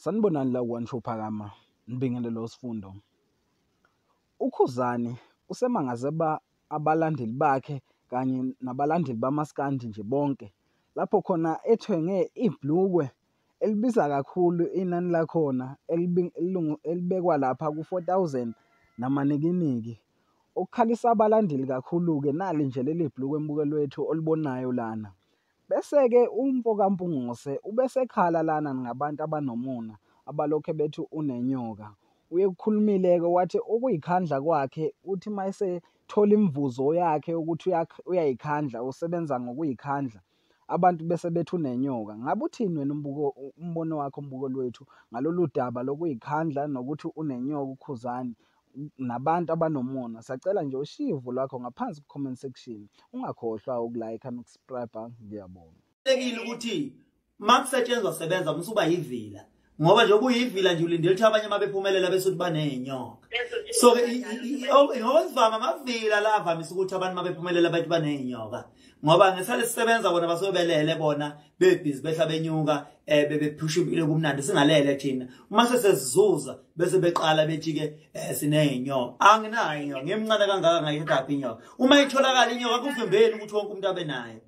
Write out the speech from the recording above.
Sanibonani la ku-One Show Phakama, ngibingelele uSifundo. UKhuzani usemangaze abalandeli bakhe kanye nabalandeli bamaskandi nje bonke, lapho khona ethenge ibhlukwe elibiza kakhulu inani lakhona elibekwa lapha ku-4,000 namanikiniki. Okukhalisa abalandeli kakhulu-ke nali nje leli bhlukwe mbukeli wethu olibonayo lana. Bese-ke umfo kaMpungose ubesekhala lana ngabantu abanomona abalokhe bethi unenyoka. Uye kukhulumile-ke wathi ukuyikhandla kwakhe, uthi uma esethola imivuzo yakhe ukuthi uyayikhandla, usebenza ngokuyikhandla, abantu bese bethi unenyoka. Ngabe uthini wena umbono wakho mbukeli wethu ngalolu daba lokuyikhandla nokuthi unenyoka uKhuzani nabantu abanomona? Siyacela nje ushiye uvo lwakho ngaphansi ku-comment section. Ungakhohlwa uku-like noku-subscribe. Ngiyabonga. Kubalulekile ukuthi makusetshenzwa sebenza, musuba yivila, ngoba nje ubuyivila nje ulindele ukuthi abanye mabephumelela bese uthi baney'nyoka. So-ke ngokwesivama amavila la avamise ukuthi abantu mabephumelela bathi baney'nyoka, ngoba ngesale sisebenza bona basuke belele, bona bebhizi behla benyuka, bebephusha impilo kumnandi, singalele thina. Uma sesizuza bese beqala bethi-ke siney'nyoka. Anginayo inyoka, ngimncane kangaka, ngayithathaphi inyoka? Uma itholakala inyoka, kuvimbeli ukuthi wonke umuntu abe nayo.